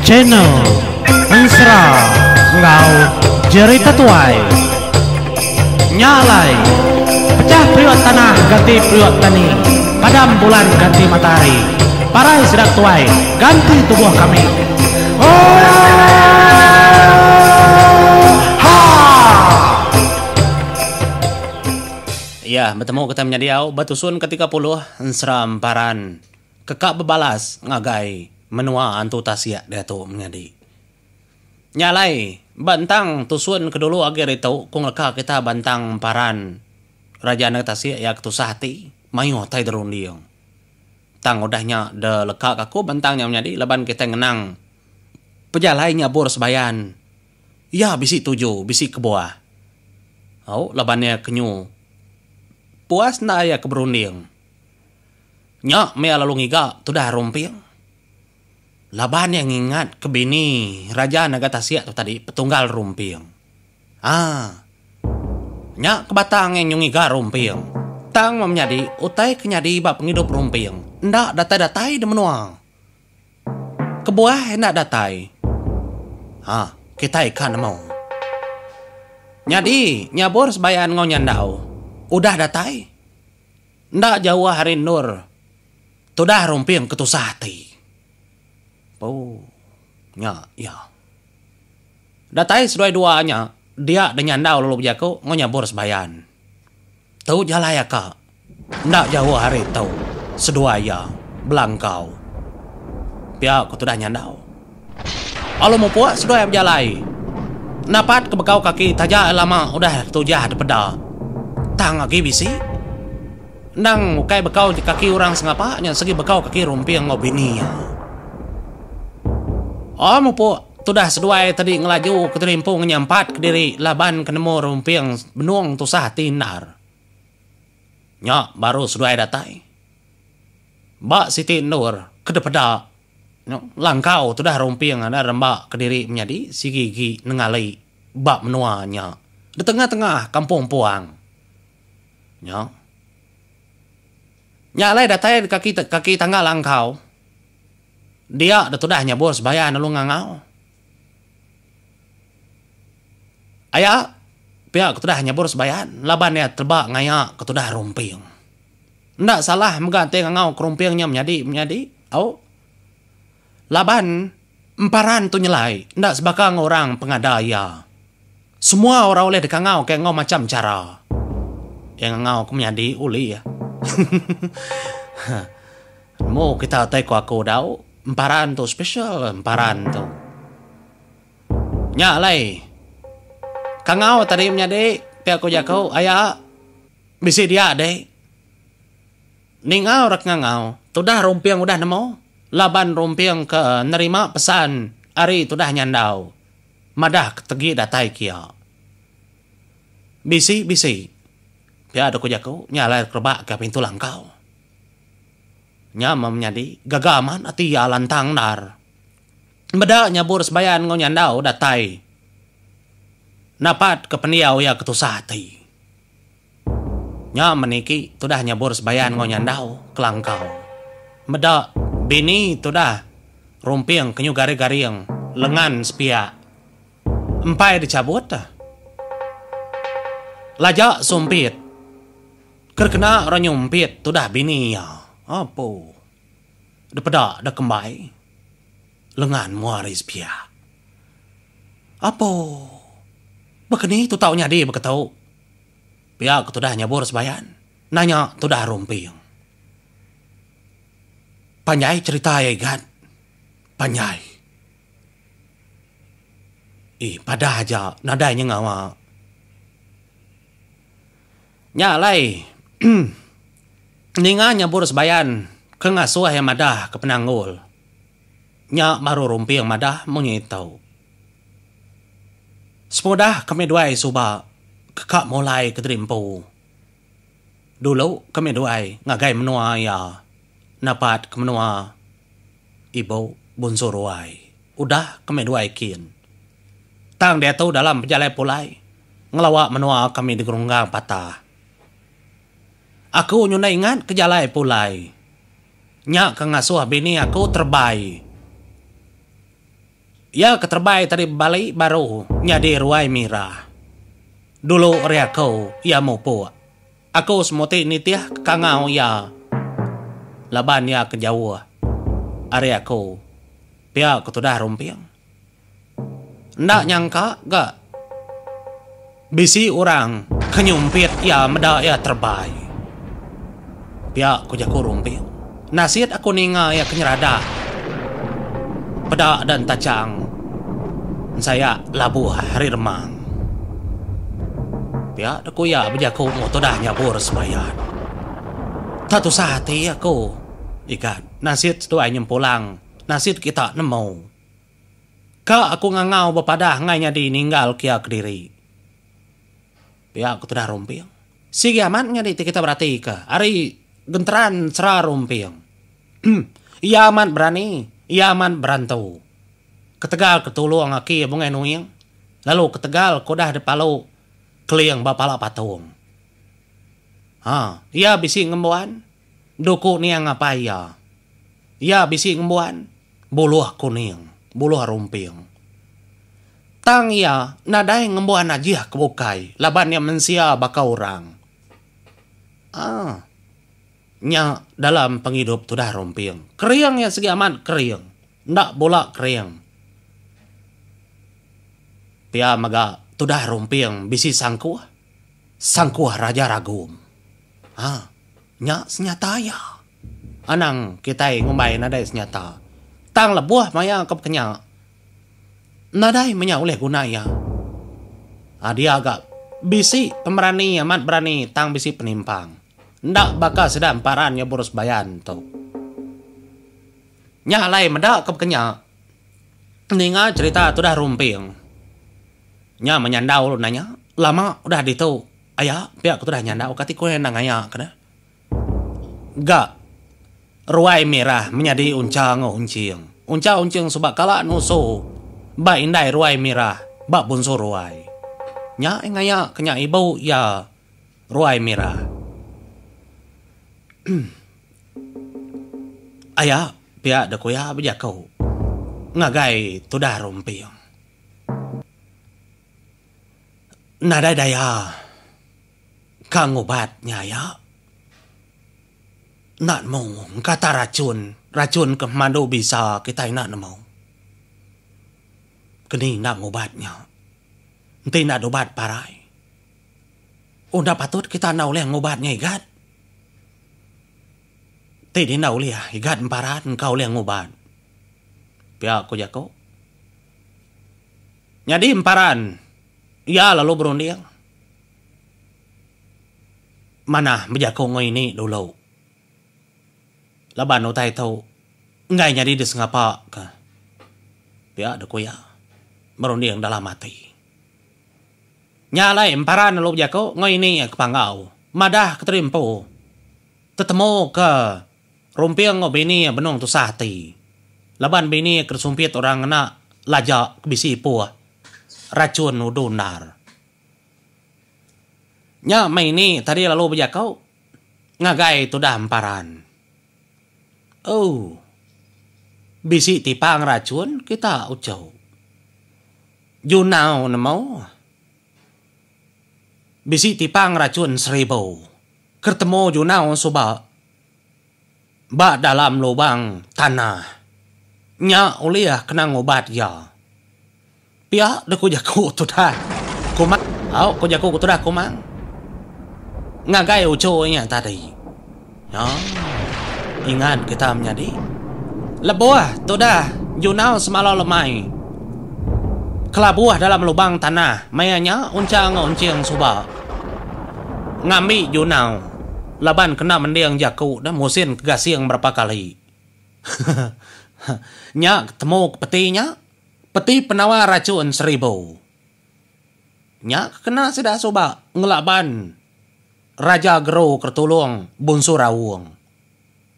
Channel Ensera enggau Jerita Tuai. Nya alai, pecah periuk tanah ganti periuk tani, padam bulan ganti matahari, parai sida tuai ganti tubuh kami. Oohaa! Iya, betemu kitai menyadi au ba tusun ke 30 Ensera Emparan ke ka bebalas ngagai menua Antu Tasik diatu menyadi. Nya alai, ba entang tusun ke dulu agi ari tu ku ngeleka kita ba entang Emparan Raja Negeri Tasik iya ke tusah ati mayuh utai dirunding. Tang udah nya de leka ka aku ba entang nya menyadi laban kitai ngenang pejalai nyabur sebayan iya bisi tuju bisi kebuah. Au laban iya ke nyu puas enda iya ke berunding. Nya meh iya lalu ngiga tudah rumping. Laban iya ngingat ke bini Raja Naga Tasik tu tadi petunggal rumping. Aa. Nya ke batang iya nyu ngiga rumping. Tang meh menyadi utai ke nyadi ba pengidup rumping enda datai-datai di menua. Kebuah enda datai. Ha, kitai ka nemu. Nyadi, nyabur sebayan enggau nyandau udah datai. Enda jauh ari endur tudah rumping ke tusah ati. Pu, nya iya. Datai seduai dua nya, dia deh nyandau lalu bejaku enggau nyabur sebayan. Tu jalai aka. Enda jauh ari tu, seduai iya belangkau. Pia ku tudah nyandau. Lalu mupuk seduai bejalai. Napat ke bekau kaki taja lama udah tujah dipeda. Tang agi bisi. Endang ukai bekau kaki orang sengapa nya segi bekau kaki rumping enggau bini iya. Oh mupuk. Tudah seduai tadi ngelaju ke diri empu ngenyampat kediri laban ke nemu Rumping benung tusah ati endar. Nya baru seduai datai. Ba siti endur ke dipeda langkau tudah Rumping enda remba kediri menyadi sigi agi nengali ba menua nya di tengah-tengah kampung puang. Nya. Nya alai datai kaki kaki tangga langkau. Dia deh tudah nyabur sebayan lalu ngangau. Aya pia ke tudah nyabur sebayan laban iya teleba ngaya ke tudah rumping. Enda salah mega enti ngangau ke rumping nya menyadi menyadi au. Laban emparan tu nyelai enda sebaka enggau orang pengada iya. Semua orang ulih dikangau ke enggau macham chara. Iya ngangau ke menyadi ulih. Nemu kita utai ku aku dau, emparan tu special emparan tu. Nya alai kangau tadi menyadi pia ku jaku aya bisi dia deh. Ninga orang ngangau tudah rumping udah nemu laban rumping ke nerima pesan ari tudah nyandau madah ke tegi datai kia. Bisi bisi pia ku jaku nya alai kerebak ke pintu langkau. Nya meh menyadi gaga amat ati iya lantang endar. Meda nyabur sebayan enggau nyandau datai napat ke pendiau iya ke tusah ati. Nya meniki tudah nyabur sebayan enggau nyandau kelangkau. Meda bini tudah rumping ke nyu garing-garing lengan sepiak empai dichabut. Laja sumpit. Ke kena orang nyumpit tudah bini iya. Apu. Depeda da kembai. Lengan mua ari sepiak. Apu. Baka ni tu tau nyadi baka tu. Pia ke tudah nyabur sebayan. Nanya tudah rumping. Panjai cherita iya igat. Panjai. Ih padah aja nadai nya ngawa. Nya alai, ninga nyabur sebayan ke ngasuh iya madah ke penanggul. Nya baru Rumping madah munyi tu. Semudah kami duai suba ke ka mulai ke diri empu. Dulu kami duai ngagai menua iya napat ke menua Ibu Bunsu Ruai. Udah kami duai kin. Tang diatu dalam pejalai pulai ngelawa menua kami di Gerunggang Patah. Aku nyundai ingat ke jalai pulai. Nya ke ngasuh bini aku terebai. Iya ke terebai tadi bebali baru nyadi ruai mirah. Dulu ari aku iya mupuk. Aku semuti nitih ke kangau iya laban iya ke jauh ari aku pia ku tudah Rumping. Enda nyangka ga bisi orang ke nyumpit iya meda iya terebai. Pia ku jaku Rumping. Nasit aku ninga iya ke nyeradak peda da entachang ensaya labuh ari remang. Pia da ku iya bejaku enggau tudah nyabur sebayan. Tak tusah ati aku igat nasit seduai nyempulang nasit kita nemu. Ka aku ngangau bepadah enggai nyadi ninggal kia kediri. Pia ku tudah Rumping. Sigi amat nyadi ti kita beratika ari genteran sera Rumping. Iya amat berani, iya amat berantu. Ketegal ke tulung aki Bungai Nuing lalu ketegal ke udah dipalu Keling ba pala patung. Ha, iya bisi ngembuan duku niang apai iya. Iya bisi ngembuan buluh kuning, buluh rumping. Tang iya nadai ngembuan ajih ke bukai laban iya mensia baka orang. Aaa. Nya dalam pengidup tudah rumping. Kering iya sigi amat kering. Enda bula kering. Pia mega tudah rumping bisi sangkuh, sangkuh Raja Ragum. Haa. Nya senyata iya. Anang kitai ngumbai nadai senyata. Tang lebuh maya ke bekenya, nadai menya ulih guna iya. Dia ga bisi pemerani amat berani tang bisi penimpang. Enda baka sida emparan iya Burus Bayan tu. Nya alai meda ke bekenya, ninga cherita tudah Rumping. Nya menyandau lalu nanya, lama udah ditu aya pia ke tudah nyandau kati ku iya enda ngaya ke ne. Ga ruai mirah menyadi uncha enggau unching. Uncha unching suba kala nusu ba indai ruai mirah ba bunsu ruai. Nya ngaya ke nya ibu iya ruai mirah. Aya pia dek ku iya bejaku ngagai tudah Rumping. Nadai daya. Ka ngubat nya aya. Enda nemu engka ta rachun, rachun ke pemadu bisa kitai enda nemu. Keni enda ngubat nya. Enti enda dubat parai. Udah patut kita enda ulih ngubat nya igat. Ti di enda ulih igat emparan engka ulih ngubat. Pia ku jaku. Nyadi emparan iya lalu berunding. Manah bejaku enggau ini dulu. Laban utai tu enggai nyadi disengapa ke. Pia deh ku iya berunding dalam ati. Nya alai emparan lalu bejaku enggau ini ke panggau madah ke tadi empu tetemu ke rumping enggau bini iya benung tusah ati laban bini iya ke disumpit orang ngena laja ke bisi ipuh rachun udu endar. Nya meh ini tadi lalu bejaku ngagai tudah emparan. Oh. Bisi tipang rachun kita uchu. Junau nemu. Bisi tipang rachun seribu. Kertemu Junau suba ba dalam lubang tanah. Nya ulih kena ngubat iya. Pia deh ku jaku tudah Kumang. Au ku jaku tudah Kumang ngagai uchu iya tadi. Nya ingat kita menyadi. Lebuh tudah Junau semalau lemai kelabuh dalam lubang tanah maya nya uncha enggau enching suba ngambi Junau laban kena mending jaku deh musin ke gasing berapa kali. Nya ketemu ke peti nya. Peti penawar rachun seribu. Nya ke kena sida suba ngelaban Raja Geru Kertulung Bunsu Raung.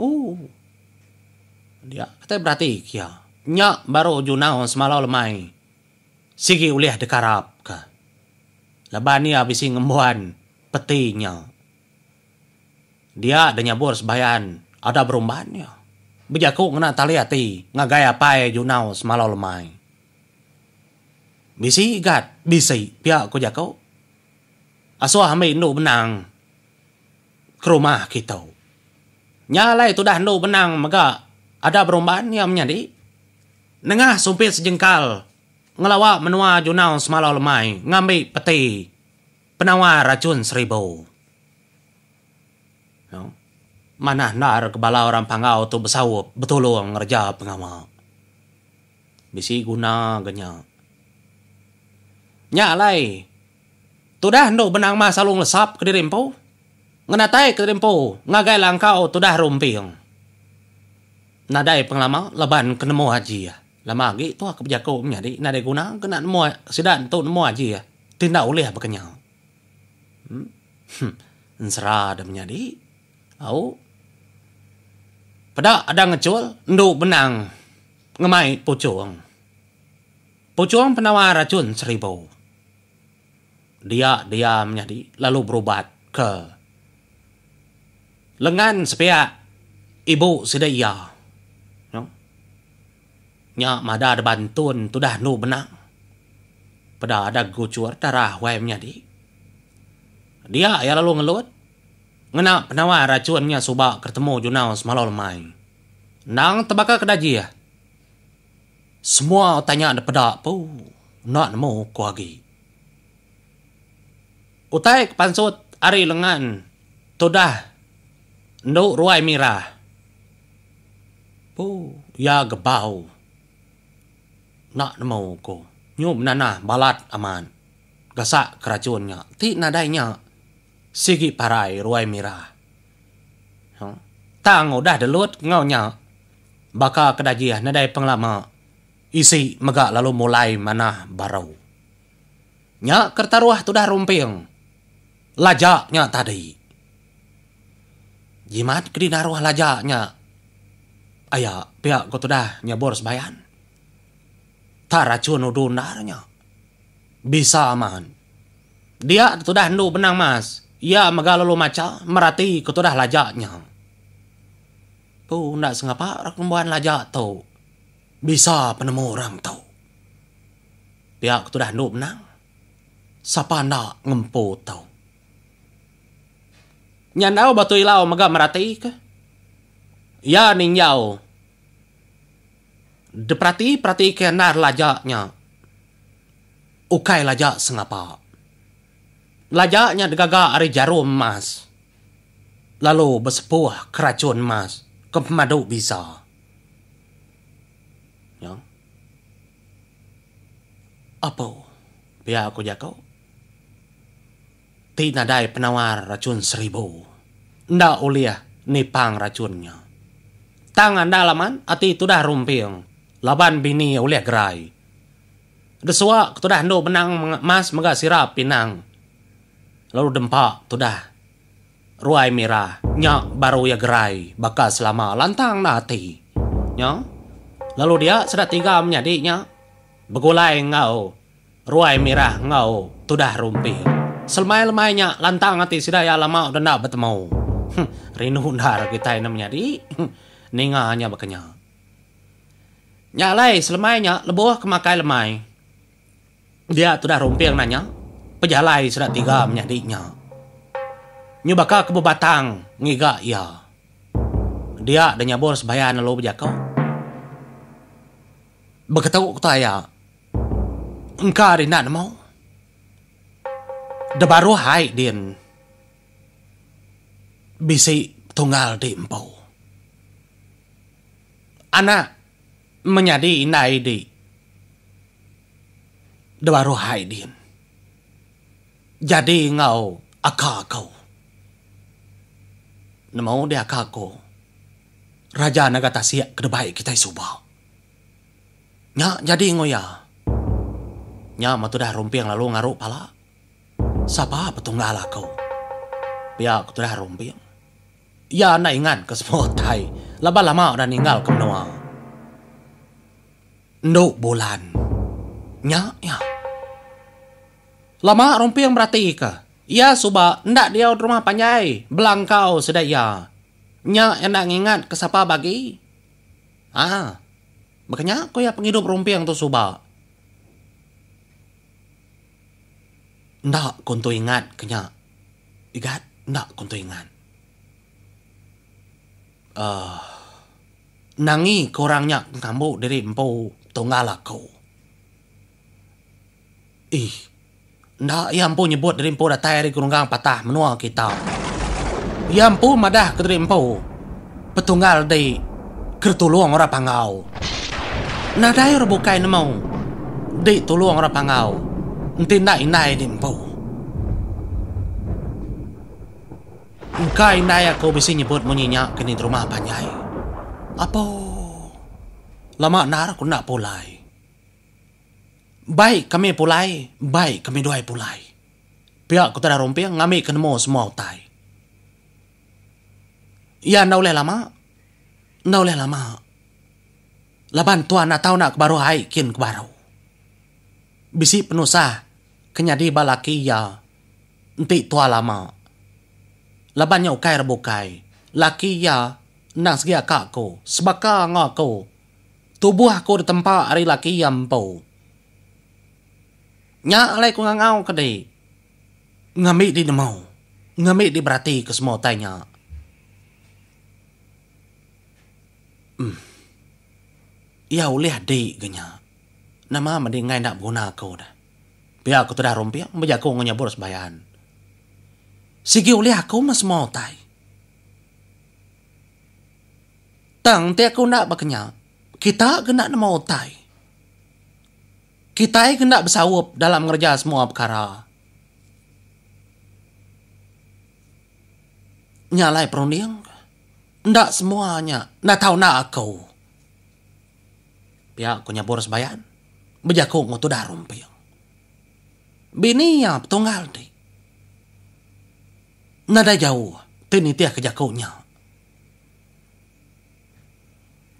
Ooh. Dia kitai berati kia. Nya baru Junau semalau lemai sigi ulih dikarapka. Laban iya bisi ngembuan peti nya. Dia da nyabur sebayan ada berumban iya. Bejaku ngena tali ati ngagai apai Junau semalau lemai. Bisi gat, bisi, pia ku jaku. Asuh ambi endu benang ke rumah kitu. Nya alai tudah endu benang mega ada berumban iya menyadi. Nengah sumpit sejengkal ngelawa menua Junau semalau lemai ngambi peti penawar rachun seribu. Manah endar ke bala orang Panggau tu besaup betulung ngereja pengawa. Bisi guna ga nya. Nya alai, tudah endu benang mas alu ngelesap kediri empu, ngenatai kediri empu ngagai langkau tudah rumping. Nadai pengelama laban ke nemu ajih. Lama agi tuah ke bejaku menyadi nadai guna ke enda nemu sida entu nemu ajih ti enda ulih baka nya. Huh. Ensera da menyadi. Au. Peda ada ngechul endu benang ngemai puchung. Puchung penawar rachun seribu. Dia dia menyadi lalu berubat ke lengan sepiak ibu sida iya. Nya madah da bantun tudah endu benang. Peda ada guchur darah wai menyadi. Dia iya lalu ngelut ngena penawar rachun nya suba ke temu Junau semalau lemai. Endang tebaka ke dajih. Semua utai nya dipeda pu enda nemu ku agi. Utai ke pansut ari lengan tudah endu ruai mirah. Pu iya gebau. Enda nemu ku. Nyu menanah balat amat. Gasak ke rachun nya. Ti nadai nya sigi parai ruai mirah. Tang udah delut enggau nya baka ke dajih nadai pengelama isi mega lalu mulai manah baru. Nya ke taruh tudah rumping laja nya tadi. Jimat ke dinaruh laja nya aya pia ko tudah nyabur sebayan. Tak rachun udu endar nya. Bisa amat. Dia tudah endu benang mas iya mega lalu macha merati ke tudah laja nya. Pu enda sengapa ra kembuan laja tu. Bisa penemu orang tu. Pia ke tudah endu benang. Sapa enda ngempu tu. Nyandau Batu Ilau mega meratika. Iya ninjau diperati-peratika endar laja nya ukai laja sengapa. Laja nya digaga ari jarum emas lalu besepuh ke rachun emas ke pemadu bisa. Nya. Apo pia ku jaku. Ti nadai penawar rachun seribu. Enda ulih nipang rachun nya. Tang andal amat ati tudah rumping laban bini ulih gerai. Desuak ke tudah endu benang mas mega sirap pinang lalu dempa tudah ruai mirah nya baru iya gerai baka selama lantang enda ati nya. Lalu dia sida tiga menyadi nya begulai enggau. Ruai mirah enggau tudah rumpi. Selemai-lemai nya lantang ati sida iya lama udah enda betemu. Huh, rindu endar kitai enda menyadi ninga nya baka nya. Nya alai selemai nya lebuh ke makai lemai dia tudah rumping nanya pejalai sida tiga menyadi nya. Nyu baka ke bebatang ngiga iya. Dia da nyabur sebayan lalu bejaku. Beketu ku aya. Engka ari enda nemu. Da baruh ai din bisi tunggal di empu. Anak menyadi indai di da baruh ai din. Jadi enggau aka aku. Nemu di aka aku Raja Naga Tasik ke dibai kitai suba. Nya jadi enggau iya. Nya meh tudah rumping lalu ngaru pala. Sapa petunggal aku? Pia ku tudah rumping. Iya enda ingat ke semua utai laban lama udah ninggal ke menua. Endu bulan. Nya iya. Lama rumping beratika. Iya suba enda diau di rumah panjai belangkau sida iya. Nya iya enda ngingat ke sapa bagi. Aa. Baka nya ku iya pengidup rumping tu suba. Enda ku entu ingat ke nya. Igat enda ku entu ingat. Uhh nangi ke orang nya ngambu diri empu tunggal aku. Ih enda iya empu nyebut diri empu datai ari Gerunggang Patah menua kita. Iya empu madah ke diri empu petunggal di Kertulung orang Panggau. Nadai orang bukai nemu di tulung orang Panggau enti enda indai di empu. Engka indai aku bisi nyebut munyi nya ke ni rumah panjai. Apo. Lama endar aku enda pulai. Bai kami pulai, bai kami duai pulai. Pia ku Tudah Rumping ngambi ke nemu semua utai. Iya enda ulih lama. Enda ulih lama. Laban tuan enda tau enda ke baruh ai kin ke baru. Bisi penusah ke nyadi ba laki iya. Enti tua lama. Laban nya ukai ra bukai. Laki iya endang segi aka aku, sebaka enggau aku. Tubuh aku ditempa ari laki iya empu. Nya alai ku ngangau ke di. Ngambi di nemu. Ngambi di berati ke semua utai nya. Uhh. Iya ulih di ga nya. Nama meh di enggai enda beguna aku dah. Pia ku tudah Rumping bejaku enggau nyebur sebayan. Sigi ulih aku meh semua utai. Tang enti aku enda baka nya, kita ke enda nemu utai. Kitai ke enda besaup dalam ngereja semua pekara. Nya alai perunding enda semua nya enda tau enda aku. Pia ku nyabur sebayan bejaku enggau tudah Rumping. Bini iya petunggal ti. Nadai jauh ti nitihka jaku nya.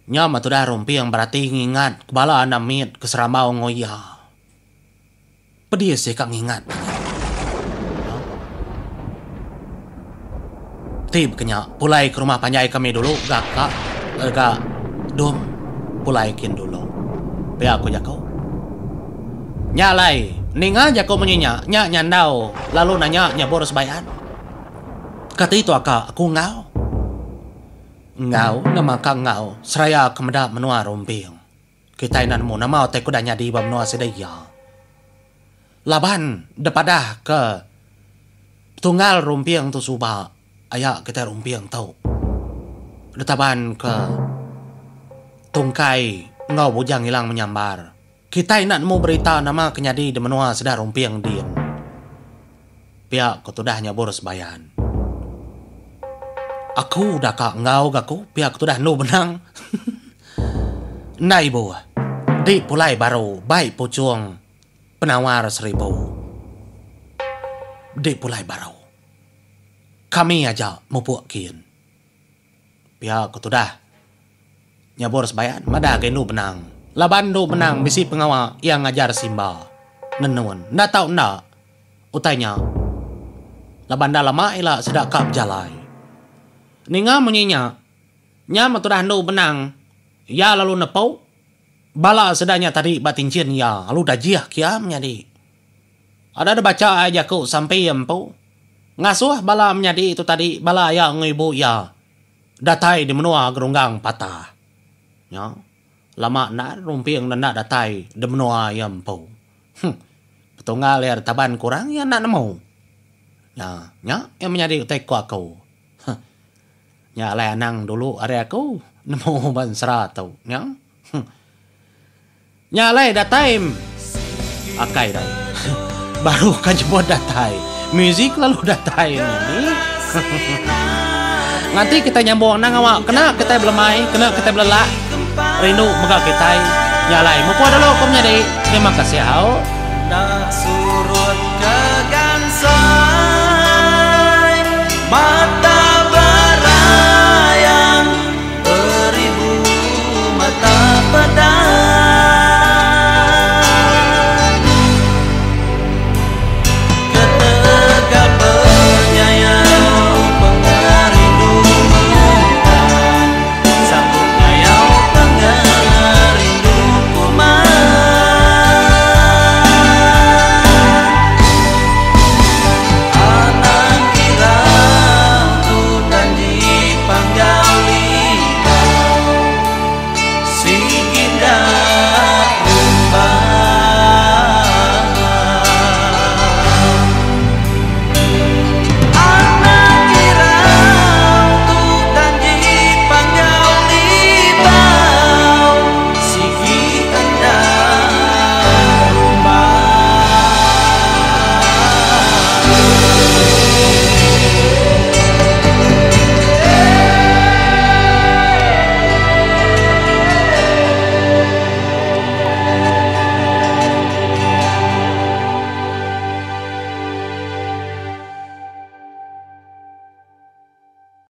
Nya meh tudah Rumping berati ngingat ke bala anak mit ke serambau enggau iya. Pedis iya ka ngingat ke nya. Ti baka nya pulai ke rumah panjai kami dulu ga ka ga dum pulai kin dulu. Pia ku jaku. Nya alai ninga jaku munyi nya, nya nyandau lalu nanya nyebur sebayan. Kati tu aka aku enggau. Enggau nama ka enggau seraya ke meda menua Rumping. Kitai enda nemu nama utai ke udah nyadi ba menua sida iya. Laban depadah ke tunggal rumping tu suba aya kitai rumping tu ditaban ke tungkai enggau Bujang Ilang Menyambar. Kitai enda nemu berita nama ke nyadi di menua sida rumping din. Pia ku tudah nyabur sebayan. Aku udah ka enggau ga aku pia ku tudah endu benang. Enda ibuh. Di pulai baru bai puchung penawar seribu. Di pulai baru. Kami aja mupuk kin. Pia ku tudah nyabur sebayan madah ga indu benang. Laban indu benang bisi pengawa iya ngajar Simba nenun. Enda tau enda utai nya laban enda lama ila sida ka bejalai. Ninga munyi nya, nya meh tudah indu benang iya lalu nepu bala sida nya tadi ba tinchin iya lalu dajih kia menyadi. Ada da bacha ai jaku sampi iya empu. Ngasuh bala menyadi tu tadi bala aya enggau ibu iya datai di menua Gerunggang Patah. Nya, lama endar Rumping enda datai di menua iya empu. Huh, petunggal iya ditaban ke orang iya enda nemu. Nya, nya iya menyadi utai ku aku. Huh, nya alai anang dulu ari aku nemu ba ensera tu. Nya. Huh. Nya alai datai akai dai. Baru ka jebut datai. Music lalu datai nyadi. Nganti kitai nyambung anang awa kena kitai belemai kena kitai belelak rindu mega kitai. Nya alai mupuk dulu ku menyadi. Terima kasih au. Enda surut ke gansa.